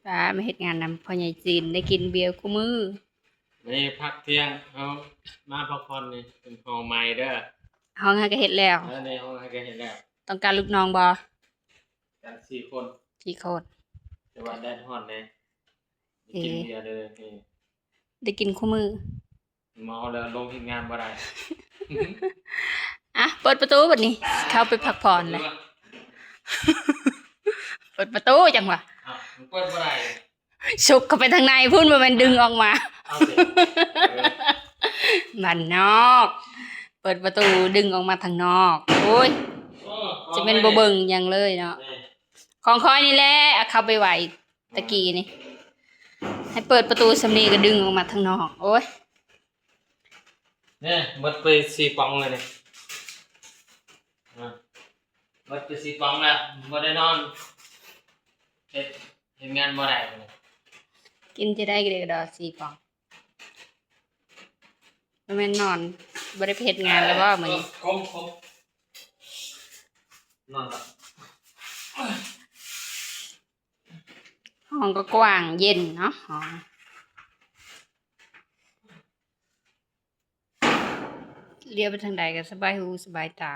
ປ້າມາເຮັດງານນຳພໍ່ໃຫຍ່ຈີນ ໄດ້ກິນເບຍຄູ່ມື້. ມື້ນີ້ພັກທ່ຽງ ເຮົາມາພັກຜ່ອນນີ້ ເປັນຫ້ອງໃໝ່ເດີ. ຫ້ອງຫາກະເຮັດແລ້ວ. ເອີ ໃນຫ້ອງຫາກະເຮັດແລ້ວ. ຕ້ອງການລູກນ້ອງບໍ່? ກັນສີ່ຄົນ. ສີ່ຄົນ. ແຕ່ວ່າແດດຮ້ອນແດ່. ໄດ້ກິນເບຍເດີ. ໄດ້ກິນຄູ່ມື້. ເມົາແລ້ວລົງເຮັດງານບໍ່ໄດ້. ອ່ະ ເປີດປະຕູບັດນີ້ ເຂົ້າໄປພັກຜ່ອນແຫຼະ. ເປີດປະຕູຈັ່ງຫວະ. ອ້າວ ມັນເປີດບໍ່ໄດ້. ຊຸກເຂົ້າໄປທາງໃນພຸ້ນ ບໍ່ແມ່ນດຶງອອກມາ. ເອົາຊິ ບ້ານນອກ ເປີດປະຕູດຶງອອກມາທາງນອກ. ໂອ້ຍ ໂອ້ ຈະແມ່ນບໍ່ເບິ່ງຫຍັງເລີຍເນາະ. ຂອງຂ້ອຍນີ້ແຫຼະ ເອົາເຂົ້າໄປໄວ້ຕະກີ້ນີ້ ໃຫ້ເປີດປະຕູສ່ຳນີ້ກໍດຶງອອກມາທາງນອກ. ໂອ້ຍ ນີ້ໝົດໄປສີ່ປ່ອງແລ້ວນີ້. ອ່າ ໝົດໄປສີ່ປ່ອງແລ້ວ ບໍ່ໄດ້ນອນ ເຮັດ ເຮັດງານບໍ່ໄດ້. ກິນຈະໄດ້ກະເດກະດໍສີ່ປ່ອງ. ບໍ່ແມ່ນນອນ ບໍ່ໄດ້ໄປເຮັດງານແລ້ວບໍ່ມື້ນີ້? ເອີ ຄົມ ຄົມ ນອນລະ. ຫ້ອງກໍກວ້າງເຢັນເນາະ ຫ້ອງ ລຽວໄປທາງໃດກໍສະບາຍຫູສະບາຍຕາ.